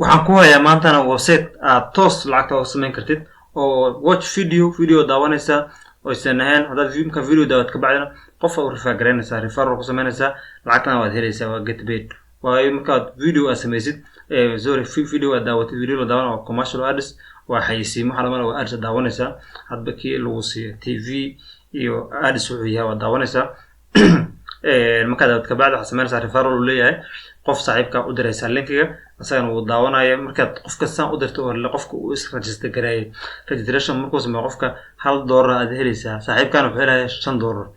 Waxaan ku hayaa maantana website aad toos lacagta oga samayn kartid oo watch video, video daawanaysaa oysan ahayn. Haddaad markaa video daawad kabacdina qof u refer garaynaysaa, referral ku samaynaysaa, lacagtana waad helaysaa. Waa get paid. Waayo, markaad video aad samaysid, sorry, video aad daawatid, video la daawan oo commercial ads, waa xayeysiimo, waxa dhammaan waa ads aad daawanaysaa. Hadba kii lagu siiyo TV iyo ads wuxuu yahay waad daawanaysaa. Markaad daawad kabacdi waxaad samaynaysaa referral uu leeyahay, qof saaxiibka u diraysaa linkiga, isagana wuu daawanaya. Markaad qofka saan u dirto oo qofka uu is register gareeyay, registration markuu sameeyo qofka, $1 aad helaysaa, saaxiibkana wuxuu helayaa $5.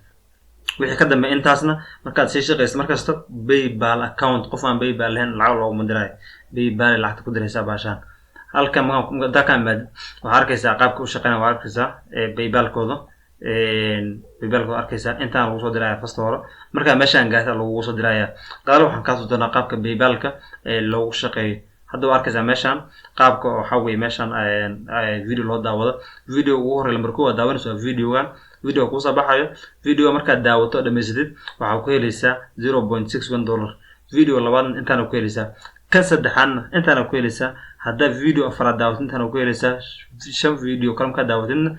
Wixii ka dambeeya intaasna markaad sii shaqaysa, markasta PayPal account, qof aan PayPal lahayn lacag looguma diraayo, PayPal lacagta ku diraysaa. Baashaan halkan markaa ka imaadid, waxaa arkaysaa qaabka u shaqeynaya, waa arkaysaa PayPalkooda arkaysaa. Intaan lagu soo diraya first hore, markaa meeshaan gaarta lagugu soo diraya. Gadaal waxaan kaa tusi doonaa qaabka PayPalka loogu shaqeeyo. Hadda waa arkaysaa meeshaan qaabka waxaa weye meeshaan video loo daawado. Video ugu horreya, lambar kow aad daawanayso waa videogan. Video kuusoo baxayo, video markaad daawato oo dhamaysatid, waxaa ku helaysaa $0.61. Video labaadna intaana ku helaysaa, kan saddexaadna intaana ku helaysaa. Haddaa video afraad daawatid, intaana ku helaysaa. Shan video kale markaad daawatidna,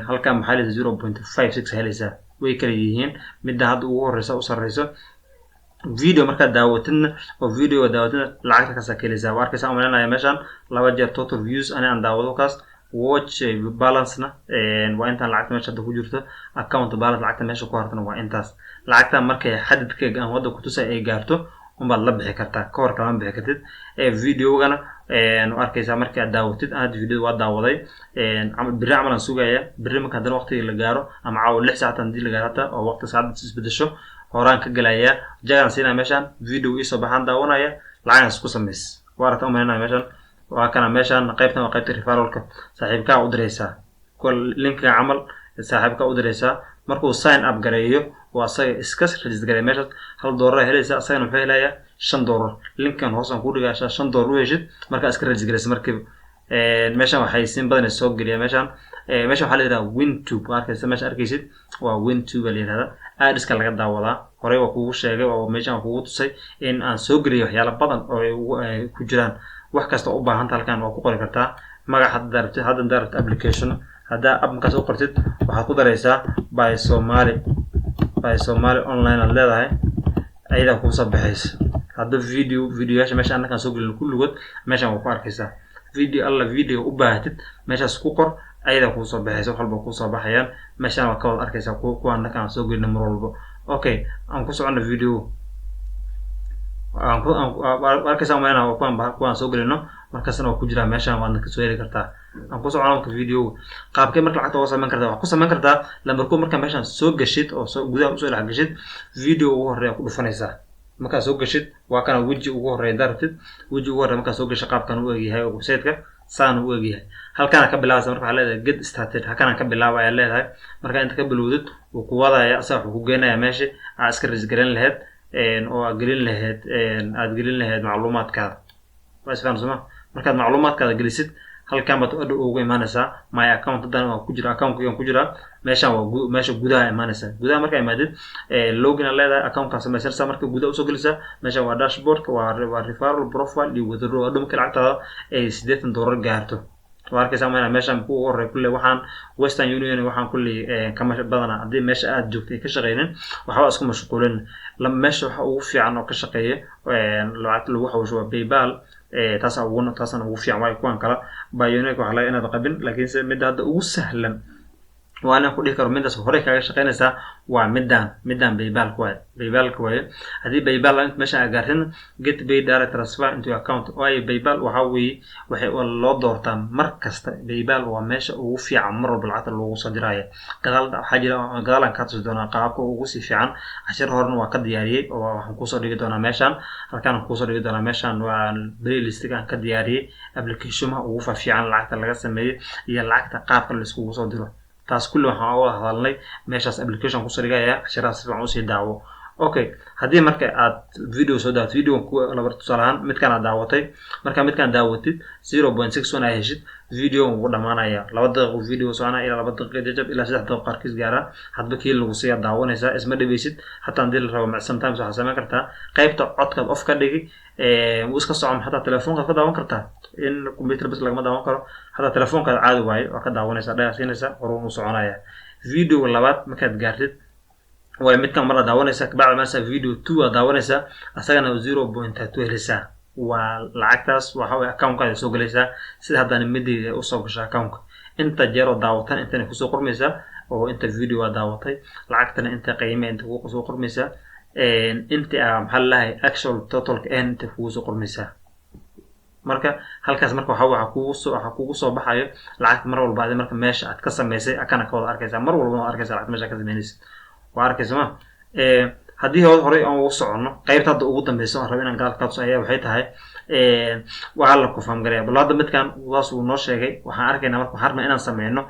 halkan maxaa helaysaa? 0.56 helaysaa. Way kala yihiin. Midda hadda ugu horeysa u sarreyso, video markaad daawatidna oo video daawatidna, lacagta kaasaa ka helaysaa. Waa arkaysaa umalinaya meeshaan laba jeer total views ani aan daawado kaas. Watch balance-na waa intaan lacagta meesha hadda ku jirto. Account balance, lacagta meesha ku hartana waa intaas. Lacagta markay xadidka aan wadda kutusay ay gaarto unbaad la bixi kartaa, ka hor kalama bixi kartid. Videogana arkaysaa markii aad daawatid. Hadda videoda waa daawaday, berri camal aan sugaya. Berri marka haddana waqtiga la gaaro ama caawa 6 saacatan hadii la gaaro, hata oo waqti saacadda isbedesho, horaan ka gelayaa, jagaan siinaya. Meeshaan video iisoo baxaan daawanaya, lacagaas isku samays. Waa aragta umalinaya meeshaan waa kana. Meeshaan qaybtan waa qaybta referralka. Saaxiibkaa u diraysaa kuwa linkiga camal, saaxiibkaa u diraysaa. Markuu sign up gareeyo oo asaga iska register gareeyo, meeshaas $1 helaysaa, asagana muxuu helayaa? $5. Linkan hoosaan kuu dhigaa, $5 u heshid markaa iska register gareysa markiiba. Meeshaan waxay siin badan soo geliya. Meeshaan waxaa la yidhahdaa Wintube. Waa arkaysa meesha, arkaysid, waa Wintube la yidhahdaa. Adska laga daawadaa horey waa kugu sheegay oo meeshaan waa kugu tusay in aan soo geliyay waxyaalo badan oo ay ku jiraan. Wax kasta oo u baahanta halkan waa ku qori kartaa. Magac hadda rabtid, hadda haddaa rabtid application, haddaa app markaas u qortid, waxaad ku daraysaa by Somali, by Somali Online aad leedahay, ayadaa kuusoo baxaysa. Hadda video, videoyaasha meesha annakaan soo gelin kulligood meeshaan waa ku arkaysaa. Video alla video u baahatid, meeshaas ku qor, ayadaa kuusoo baxaysa, wax walba kuusoo baxayaan. Meeshaan waa ka wada arkaysaa kuwa annakaan soo gelina mar walbo. Okay, aan ku socono video. Arkaysaa umaleyna kuwaan soo gelino markastana waa ku jiraa meeshaan, waadna kasoo heli kartaa. Aan ku socono marka video. Qaabkee marka lacagta uga samayn kartaa? Waxaad ku samayn kartaa lambar kow, markaa meeshaan soo gashid oo soo gudaha usoo dhex gashid, video ugu horreeya ku dhufanaysaa. Markaa soo gashid, waa kana weji ugu horreeya. Haddaad rabtid weji ugu horreeya, markaa soo gashay, qaabkan u egyahay oo website-ka saan u egyahay. Halkaana ka bilaabaysa. Marka waxaa leedahay "get started", halkanaan ka bilaaba ayaa leedahay. Markaa inta ka bilowdid, wuu ku wadaya asaga, wuxuu ku geenayaa meesha aad iska register gareyn lahayd oo aad gelin lahayd macluumaadkaada. Waa isfahan soma? Markaad macluumaadkaada gelisid, halkan baad adhow ugu imaanaysaa my account. Haddana waa ku jira, account-kaygan ku jiraa. Meeshaan waa meesha gudaha imaanaysaa. Gudaha markaa imaadid, login aad leedahay, account-kaa samaysanaysaa. Marka gudaha usoo gelaysaa, meeshaan waa dashboardka, waa referral, profile iyo withdraw. Hadhow markii lacagtaada ay $80 gaarto, waa arkaysaa mayna meeshaan ku ugu horreeya kulle. Waxaan Western Union, waxaan kulley kama badana. Haddii meesha aad joogto ay ka shaqeynin, waxba isku mashquulin. Meesha waxa ugu fiican oo ka shaqeeya lacagta lagu xawsho waa PayPal. Taasaan ugu fiican, waayo kuwan kala Payoneer waxa laga inaad qabin. Laakiinse midda hadda ugu sahlan waa inaan ku dhihi karo midaas horey kaaga shaqeynaysaa waa midaan PayPalka waaye, PayPalka waaye. Haddii PayPal meesha aad gaartin, get pay direct transfer into your account, waayo PayPal waxaa weeye waxay loo doortaa mar kasta. PayPal waa meesha ugu fiican mar walba lacagta loogu soo diraayo. Gadaal waxaa jira, gadaalaan kaa tusi doonaa qaabka ugu sii fiican. Cashir horena waa ka diyaariyey oo waxaan kusoo dhigi doonaa meeshaan, halkaan kusoo dhigi doonaa. Meeshaan waa playlistiga aan ka diyaariyey applicationaha ugu fiican lacagta laga sameeyo iyo lacagta qaabka la iskugu soo diro. Taas kulli waxaan uga hadalnay meeshaas, application kusoo dhigaya. Cashiraha si fiican usii daawo. Okay, haddii marka aad video soo daawatid, video ku laba, tusaale ahaan midkaan aad daawatay, marka midkaan daawatid 0.61 ay heshid, video wuu dhamaanaya. 2 daqiiqo video soconaya, ilaa 2 daqiiqo jajab, ilaa 3 daqiiqo qaarkiis gaaraa, hadba kii lagu siiyaa daawanaysaa. Isma dhibaysid. Hataa hadii la rabo, sometimes waxaa samayn kartaa qaybta codkaad off ka dhigi, wuu iska socon. Xataa telefoonkaad ka daawan kartaa, in computer bas lagama daawan karo. Hataa telefoonkaad caadi waayo, waa ka daawanaysaa, dhagaa siinaysaa, horuu u soconaya. Videoga labaad markaad gaartid, way midkan mar aad daawanaysaa, kabacdi maasa video two aad daawanaysaa, asagana 0.2 helaysaa. Waa lacagtaas waxa weye accountkaada soo gelaysaa, sida haddana midayda usoo gasho accountka. Inta jeer oo daawatan intana kusoo qormaysaa, oo inta video aad daawatay lacagtana inta qiime inta kugu soo qormaysaa, inta maxaa lalahay actual totalka n inta kugu soo qormaysaa. Marka halkaas marka waxa kugu soo baxayo lacagta mar walba adi marka meesha aad ka samaysay akana ka wada arkaysaa. Mar walba waad arkaysaa lacagta meesha ka samaynaysid, waa arkaysa. Ma haddii horey aan ugu soconno qaybta hadda ugu dambeysa aan rabo inaan gadaal ka tuso ayaa waxay tahay, waa la confirm garaya. Bal hadda midkan waas uu noo sheegay, waxaan arkaynaa. Marka waxaan rabnaa inaan sameyno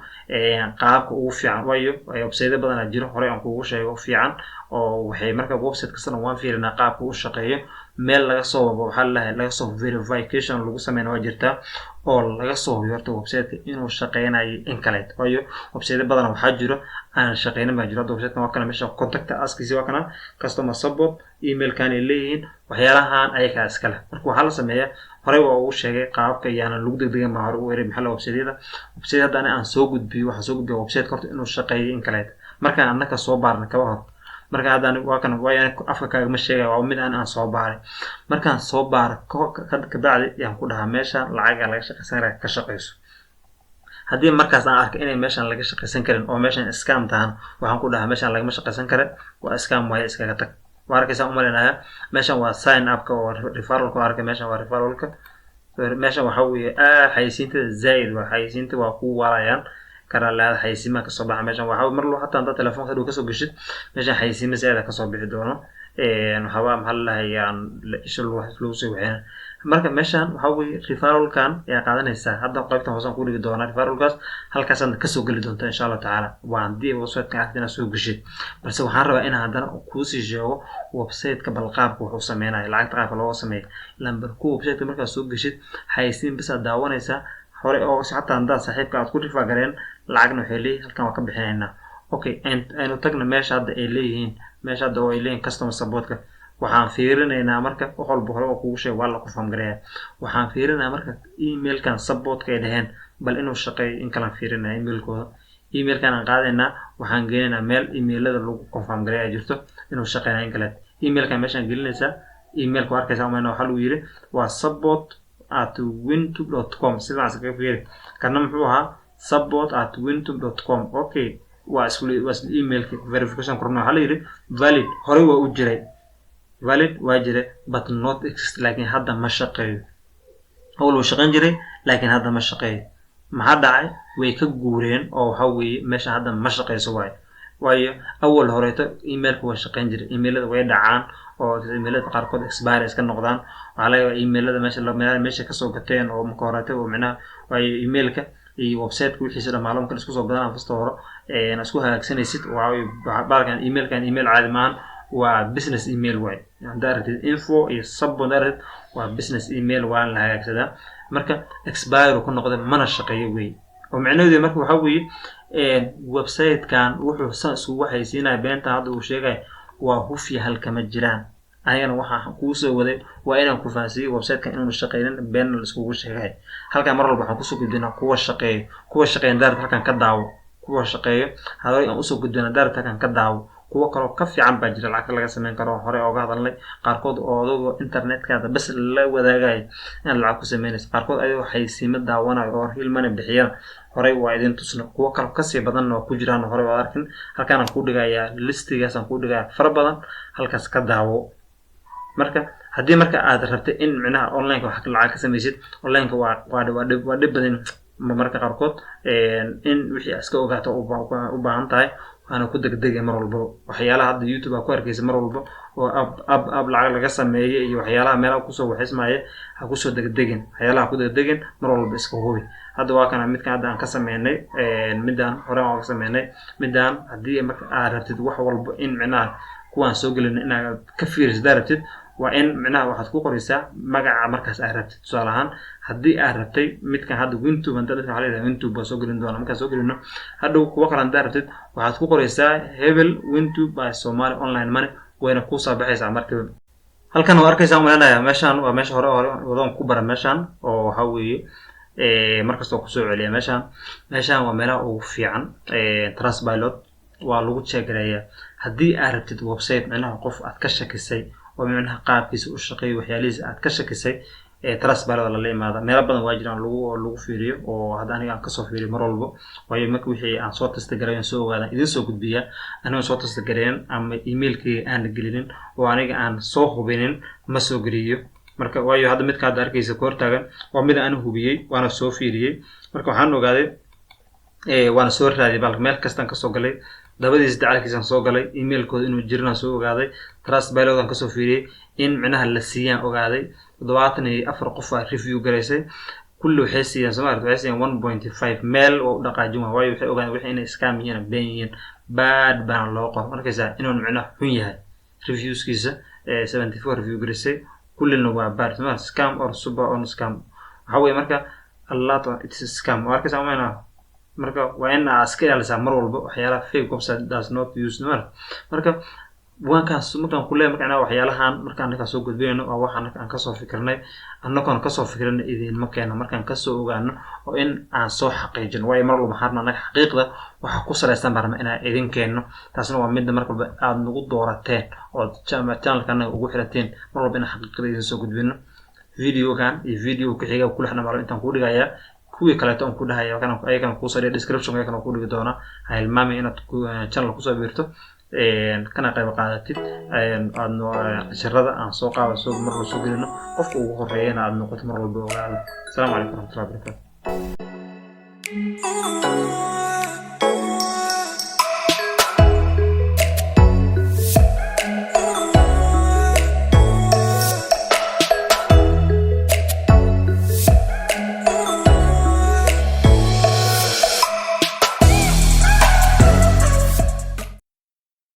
qaabka ugu fiican, waayo website badanaa jiro, horey aan kugu sheego, fiican oo waxay marka website kastana waan fiirinaa qaabka u shaqeeyo. Meel laga soo, waxaa lalahay, laga soo verification lagu sameyna waa jirtaa, oo laga soo hubiyo horta websiteka inuu shaqeynayo in kaleet. Waayo website badan waxaa jiro aan shaqeynin baa jiro. Hadda websitekan waa kana, meesha contact us-kiisi waa kana, customer support emailkan ay leeyihiin, waxyaalahan ayagaa iskale. Marka waxaa la sameeyaa, horey waa ugu sheegay qaababka, yaanan lagu degdegan baa hore u eray. Maxaa la websiteyada, website hadda ani aan soo gudbiyo, waxaan soo gudbiya websiteka horta inuu shaqeeyo in kaleet markaan annaka soo baarna kaba hor. Marka hadda waa kan, waayo afka kaagama sheegaya, waa mid aan soo baaray. Markaan soo baaro kabacdi yaan ku dhahaa meesha lacaga laga shaqeysan karaa, ka shaqeyso. Haddii markaas aan arka inay meeshan laga shaqeysan karin oo meeshan scam tahan, waxaan ku dhahaa meeshan lagama shaqeysan kare, waa scam waaye, iskaga tag. Waa arkaysaa umaleynaya, meeshan waa sign upka oo referralka. Waa arkay, meeshan waa referralka. Meeshan waxaa weeye xayisiintada zaaid waa, xayisiinta waa ku waalayaan karalaada, xayisiimaha kasoo baxa meeshan. Waxaa mar loo hataa haddaad telefoonka hadhow kasoo geshid meeshan, xayisiima zaaid kasoo bixi doono. Waxaaba maxaa lalahayaa isha lagu soo waxeena. Marka meeshan waxaa weye referralkan ayaa qaadanaysaa. Hadda qaybtan hoosaan ku dhigi doonaa referralkaas, halkaasaad kasoo geli doonta insha Allahu tacaala, waa haddii websiteka aad inaad soo geshid. Balse waxaan rabaa inaan haddana kuusii sheego websiteka bal qaabka wuxuu sameynaya, lacagta qaabka looga sameeya. Number ku, websiteka markaad soo geshid, xayisiin bisaad daawanaysaa hore oo xataa haddaad saaxiibka aad ku refer gareen, lacagna waxay leeyihin halkan waa ka bixinaynaa. Okay, aynu tagna meesha hadda ay leeyihiin, meesha hadda oo ay leeyihiin customer supportka. Waxaan fiirinaynaa marka wax walba hore oo kugu sheeg waa la confirm gareeya. Waxaan fiirinayaa marka emailkan supportka ay dhaheen, bal inuu shaqeeyo in kalaan fiirinaya emailkooda. Emailkan aan qaadaynaa, waxaan geenaynaa meel emailada lagu confirm gareeya jirto, inuu shaqeynaya in kaleet. Emailkan meeshaan gelinaysaa, emailka waa arkaysaa umayna. Waxaa lagu yiri waa support@wintub.com. Sidaas kaga fiiri. Kana muxuu ahaa? support@wintub.com. Okay, waa isla emailka. Verification korna waxaa la yidhi valid, horey waa u jiray, valid waa jiray, but not exist, laakiin hadda ma shaqeeyo. Hawl wuu shaqeyn jiray, laakiin hadda ma shaqeeyo. Maxaa dhacay? Way ka guureen oo waxa weeye meesha hadda ma shaqeyso waayo. Waayo awal horeeto emailka waa shaqeyn jiray. Emailada way dhacaan oo emailada qaarkood expire iska noqdaan. Waxaa laga yaabaa emailada meesha meesha kasoo gateen oo marka horeeto oo micnaha, waayo emailka iyo websiteka wixiisa dhamaalo marka isku soo gadaan fasta hore isku hagaagsanaysid. Waayo baalkan emailkan email caadi maahan, waa business email waay. Haddaa aragtid info iyo support haddaa aragtid, waa business email, waa la hagaagsadaa. Marka expire ku noqday, mana shaqeeyo wey. Oo micnaheedu marka waxaa weeye website-kan wuxuu san isugu waxaysiinaya, beenta hadda uu sheegaya waa hufya, halkama jiraan. Anigana waxaan kuu soo waday waa inaan ku fahansiiyo website-kan inuunu shaqeynin, beenna la iskugu sheegay. Halkan mar walba waxaan kusoo gudbinaa kuwa shaqeeyo. Kuwa shaqeeyan daarad halkan ka daawo, kuwa shaqeeyo horey aan usoo gudbina daarad halkan ka daawo. Kuwo kaloo ka fiican baa jira, lacagta laga sameyn karo, horey ooga hadalnay. Qaarkood oo adagoo internetkaada bas la wadaagayo inaad lacag ku sameynayso, qaarkood ayagoo xaysiimo daawanayo oo real money bixiyana, horey waa idin tusna. Kuwo kaloo kasii badanna waa ku jiraan, horey waad arkin. Halkaanaan kuu dhigayaa, listigaasaan kuu dhigayaa fara badan, halkaas ka daawo. Marka haddii marka aad rabtay in micnaha onlineka wax lacag ka samaysid, onlineka waa dhib badan marka qaarkood in wixii iska ogaato u baahan tahay, waana ku degdegay mar walbaba. Waxyaalaha hadda YouTube aa ku arkaysa mar walba oo app lacag laga sameeyay iyo waxyaalaha meelaha kusoo waxismaya, ha kusoo degdegin. Waxyaalaha ku degdegin, mar walba iska hubi. Hadda waa kana midkan hadda aan ka sameynay, midaan hore aan ka sameynay midaan. Haddii marka aad rabtid wax walba in micnaha Kuwaan soo gelin inaad ka fiirisid hadaa rabtid, waa in micnaha waxaad ku qoraysaa magaca markaas aad rabtid. Tusaale ahaan, haddii aad rabtay midkan hadda Wintube, hadda midkan waxaa leedahay Wintube waa soo gelin doona. Markaan soo gelino hadhow, kuwa kale haddaa rabtid, waxaad ku qoraysaa hebel Wintube by Somali Online Money, wayna kuusoo baxaysaa markiiba. Halkan waa arkaysaa umalanaya. Meeshan waa meesha hore hore wadoon ku bara meeshan, oo waxaa weeye markastoo kusoo celiya meeshan. Meeshan waa meelaha ugu fiican. Trustpilot waa lagu check gareeyaa. Haddii aad rabtid website micnaha qof aad ka shakisay oo micnaha qaabkiisa u shaqeeyo, waxyaalihiisa aad ka shakisay, Trustpilot lala imaada. Meelo badan waa jiraan lagu fiiriyo, oo hadda aniga aan kasoo fiiriyo mar walbo, waayo marka wixii aan soo test gareeyo, soo ogaada, idiin soo gudbiya. Anigoon soo test gareyn ama emailkayga aan gelinin oo aniga aan soo hubinin, ma soo geliyo. Marka waayo hadda midka hadda arkaysa ku hortaagan waa mid aan hubiyey, waana soo fiiriyey. Marka waxaan ogaaday, waana soo raadiyay balka, meel kastaan kasoo galay, dabadiisa dacalkiisaan soo galay, emailkooda inuu jirinaan soo ogaaday, Trustpilot-an kasoo fiiriyey, in micnaha la siiyaan ogaaday. 74 qof aa review garaysay, kulli waxay siiyeen, soo maarata, waxay siiyeen 1.5. Meel waa u dhaqaajin waa, waayo waxay ogaadeen wixii inay scam yihiin, been yihiin, bad baana loo qoro. Markaysaa inuu micnaha xun yahay reviewskiisa, 74 review garaysay, kullina waa bad, soo maarata, scam or super on scam. Waxaa weeye marka a lot on it's a scam, waa arkaysaa umayna. Marka waa in aad iska ilaalisaa mar walba waxyaalaha fake website does not use mar. Marka waankaas markaan kuleeyahay, marka anaga waxyaalahan marka annaga soo gudbinayno, waa wax annaga aan kasoo fikirnay. Annagoon kasoo fikirna idinma keeno markaan kasoo ogaano oo in aan soo xaqiijino, waayo mar walba waxaan rabnaa annaga xaqiiqda waxa ku salaysan baan rabnaa inaan idin keenno. Taasna waa midda mar walba aada nagu doorateen ood channelka annaga ugu xirateen, mar walba inaan xaqiiqda idin soo gudbino. Videogan iyo video ku xiga kula xidhan intaan kuu dhigayaa, kuwii kaleeto aan ku dhahaya ayagana kuusoo dhigay description, ayagana ku dhigi doonaa. Ha hilmaamay inaad channel kusoo biirto, kana qayb qaadatid, aadna casharada aan soo qaada soo mar walba soo gelino qofka ugu horeeyana aad noqoto mar walba ogaada. Asalaamu calaykum waraxmatullahi wabarakatu.